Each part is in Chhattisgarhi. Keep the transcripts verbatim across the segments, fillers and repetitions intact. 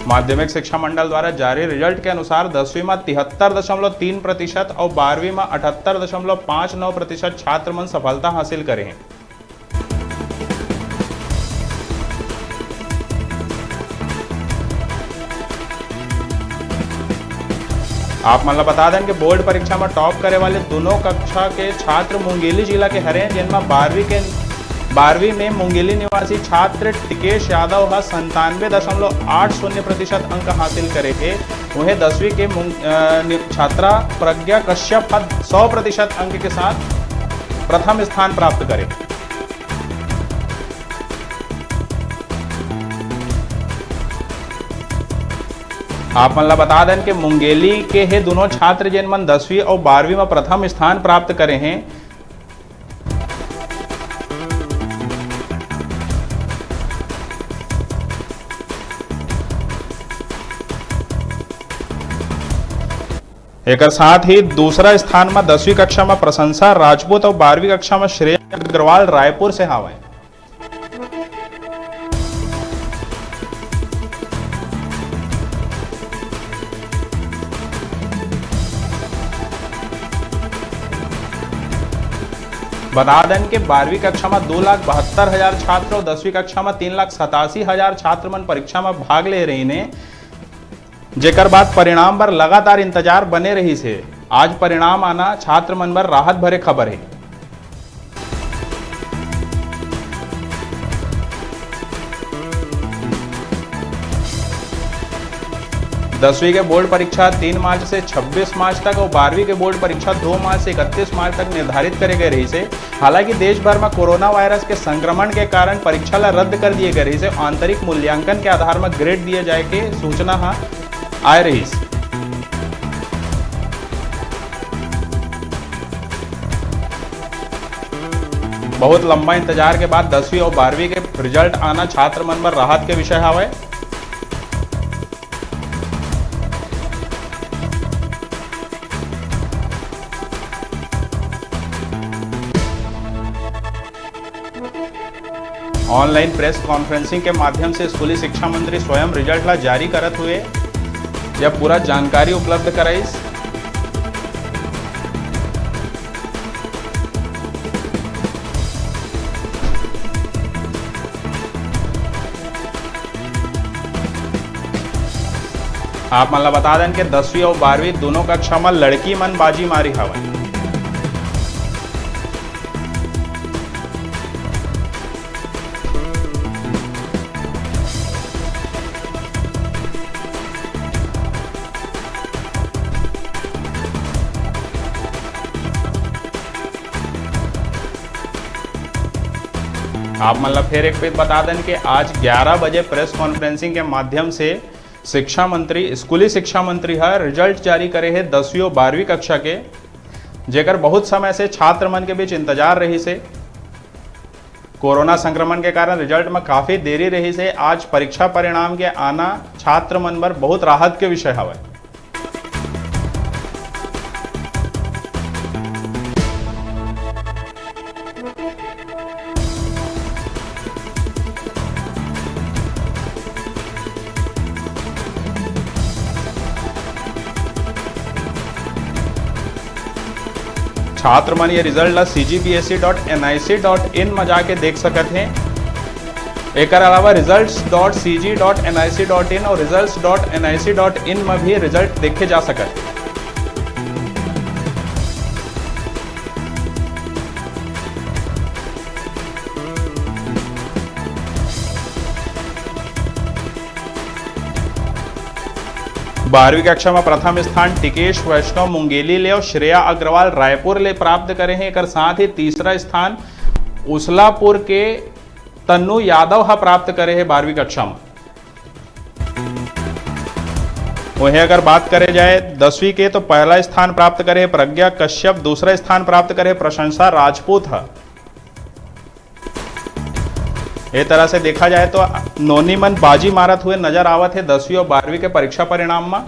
माध्यमिक शिक्षा मंडल द्वारा जारी रिजल्ट के अनुसार दसवीं म तिहत्तर दशमलव तीन प्रतिशत अउ बारहवीं म अठहत्तर दशमलव पाँच नौ प्रतिशत छात्र मन सफलता हासिल करे हें। आप मन ल बता देन कि बोर्ड परीक्षा म टॉप करे वाले दुनों कक्षा के छात्र मुंगेली जिला के हरे, जेन म बारहवीं के, बारहवीं में मुंगेली निवासी छात्र टिकेश यादव ह संतानवे दशमलव आठ शून्य प्रतिशत अंक हासिल करे हे। उहें दसवीं के मुंग-, अ, नि-, छात्रा प्रज्ञा कश्यप ह सौ प्रतिशत अंक के साथ प्रथम स्थान प्राप्त करे। आप मन ला बता देन कि मुंगेली के हे दुनों छात्र, जेन मन दसवीं अउ बारहवीं म प्रथम स्थान प्राप्त करे हें। एकर साथ ही दूसरा स्थान म दसवीं कक्षा म प्रशंसा राजपूत अउ बारहवीं कक्षा म श्रेया अग्रवाल रायपुर से हावय। बता देन के बारहवीं कक्षा म दू लाख बहत्तर हजार छात्र अउ दसवीं कक्षा म तीन लाख सतासी हजार छात्र मन परीक्षा म भाग ले रहिन हे, जेकर बाद परिणाम बर लगातार इंतजार बने रहिस हे। आज परिणाम आना छात्र मन बर राहत भरे खबर हे। दसवीं के बोर्ड परीक्षा तीन मार्च से छब्बीस मार्च तक अउ बारहवीं के बोर्ड परीक्षा दो मार्च से इकतीस मार्च तक निर्धारित करे गए रहिस हे। हालांकि देश भर म कोरोना वायरस के संक्रमण के कारण परीक्षा ला रद्द कर दिए गए रहिस हे। आंतरिक मूल्यांकन के आधार म ग्रेड दिए जाए के सूचना ह आए रहिस। बहुत लंबा इंतजार के बाद दसवीं अउ बारहवीं के रिजल्ट आना छात्र मन बर राहत के विषय हावय। ऑनलाइन प्रेस कॉन्फ्रेंसिंग के माध्यम से स्कूली शिक्षा मंत्री स्वयं रिजल्ट ला जारी करत हुए यह पूरा जानकारी उपलब्ध कराइस। आप मन ला बता देन के दसवीं अउ बारहवीं दोनों कक्षा म लड़की मन बाजी मारी हवय। आप मन ला फिर एक बेर बता देन के आज ग्यारह बजे प्रेस कॉन्फ्रेंसिंग के माध्यम से शिक्षा मंत्री, स्कूली शिक्षा मंत्री ह रिजल्ट जारी करे हे दसवीं अउ बारहवीं कक्षा के, जेकर बहुत समय से छात्र मन के बीच इंतजार रहिस हे। कोरोना संक्रमण के कारण रिजल्ट म काफी देरी रहिस हे। आज परीक्षा परिणाम के आना छात्र मन बर बहुत राहत के विषय हवय। छात्र मन ये रिजल्ट ला C G B S E dot N I C dot in म जाके देख सकत हे। एकर अलावा results dot C G dot N I C dot in और results dot N I C dot in म भी रिजल्ट देखे जा सकत हे। बारहवीं कक्षा म प्रथम स्थान टिकेश वैष्णव मुंगेली ले अउ श्रेया अग्रवाल रायपुर ले प्राप्त करे हे। एकर साथ ही तीसरा स्थान उसलापुर के तन्नू यादव ह प्राप्त करे हे बारहवीं कक्षा म। वहीं अगर बात करे जाए दसवीं के, तो पहला स्थान प्राप्त करे हे प्रज्ञा कश्यप, दूसरा स्थान प्राप्त करे हे प्रशंसा राजपूत ह। ए तरह से देखा जाए तो नोनी मन बाजी मारत हुए नजर आवत हे दसवीं और बारहवीं के परीक्षा परिणाम म।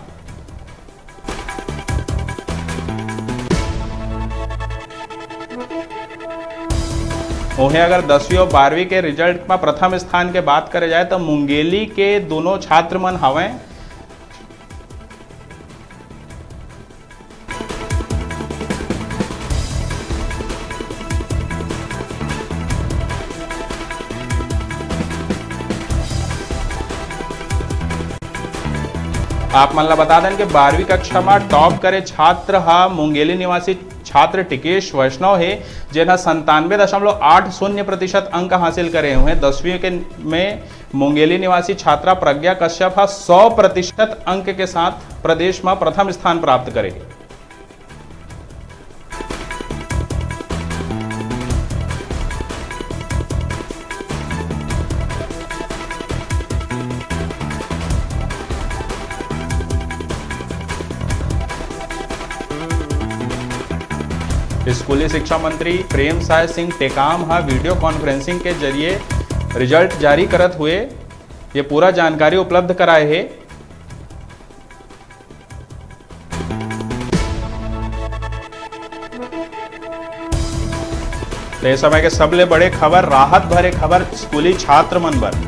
उहें अगर दसवीं और बारहवीं के रिजल्ट म प्रथम स्थान के बात करे जाए, तो मुंगेली के दोनों छात्र मन हवंय, आप मन ला बता देन कि बारहवीं कक्षा म टॉप करे छात्र ह मुंगेली निवासी छात्र टिकेश वैष्णव हे, जेन ह संतानवे दशमलव आठ शून्य प्रतिशत अंक हासिल करे हुए। दसवीं के में मुंगेली निवासी छात्रा प्रज्ञा कश्यप ह सौ प्रतिशत अंक के साथ प्रदेश म प्रथम स्थान प्राप्त करे हे। स्कूली शिक्षा मंत्री प्रेम साय सिंह टेकाम ह वीडियो कॉन्फ्रेंसिंग के जरिए रिजल्ट जारी करत हुए ये पूरा जानकारी उपलब्ध कराए हे। तो ये समय के सबले बड़े खबर, राहत भरे खबर स्कूली छात्र मन बर।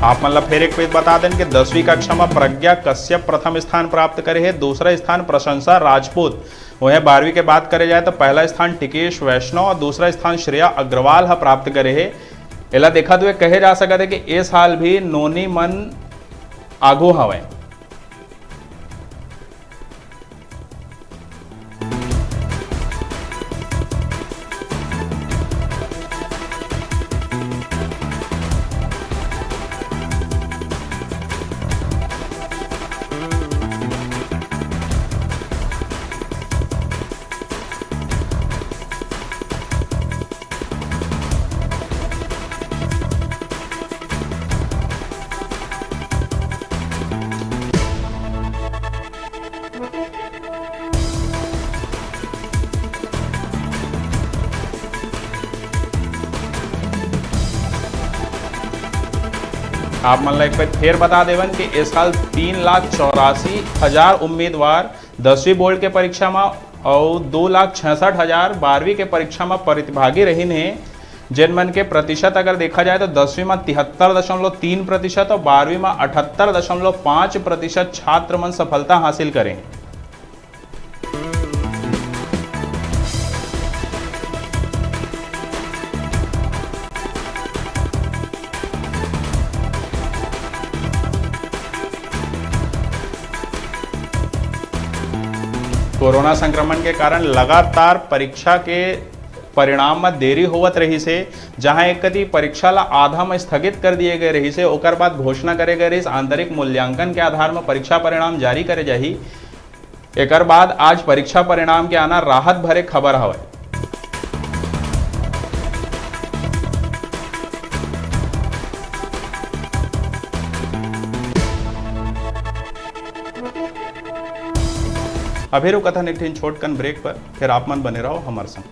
आप मन ला फेर एक बेर बता देन कि दसवीं कक्षा म प्रज्ञा कश्यप प्रथम स्थान प्राप्त करे हे, दूसरा स्थान प्रशंसा राजपूत। वहीं बारहवीं के बात करे जाए तो पहला स्थान टिकेश वैष्णव और दूसरा स्थान श्रेया अग्रवाल ह प्राप्त करे हे। एला देखत हुए कहे जा सकत हे कि ए साल भी नोनी मन आगू हवय। आप मन ला एक बार फेर बता देवन कि इस साल तीन लाख चौरासी हजार उम्मीदवार दसवीं बोर्ड के परीक्षा म अउ दो लाख छियासठ हजार बारहवीं के परीक्षा म प्रतिभागी रहिन हे, जेन मन के प्रतिशत अगर देखा जाए तो दसवीं म तिहत्तर दशमलव तीन प्रतिशत और बारहवीं म अठहत्तर दशमलव पाँच प्रतिशत छात्र मन सफलता हासिल करे। कोरोना संक्रमण के कारण लगातार परीक्षा के परिणाम म देरी होवत रहिस हे, जहां एक कति परीक्षा ला आधा म स्थगित कर दिए गए रहिस हे, ओकर बाद घोषणा करे गए रहिस, आंतरिक मूल्यांकन के आधार म परीक्षा परिणाम जारी करे जाही। एकर बाद आज परीक्षा परिणाम के आना राहत भरे खबर हवय। अभी रुकत हन एक ठिन छोटकन ब्रेक पर, फिर आप मन बने रहो हमर संग।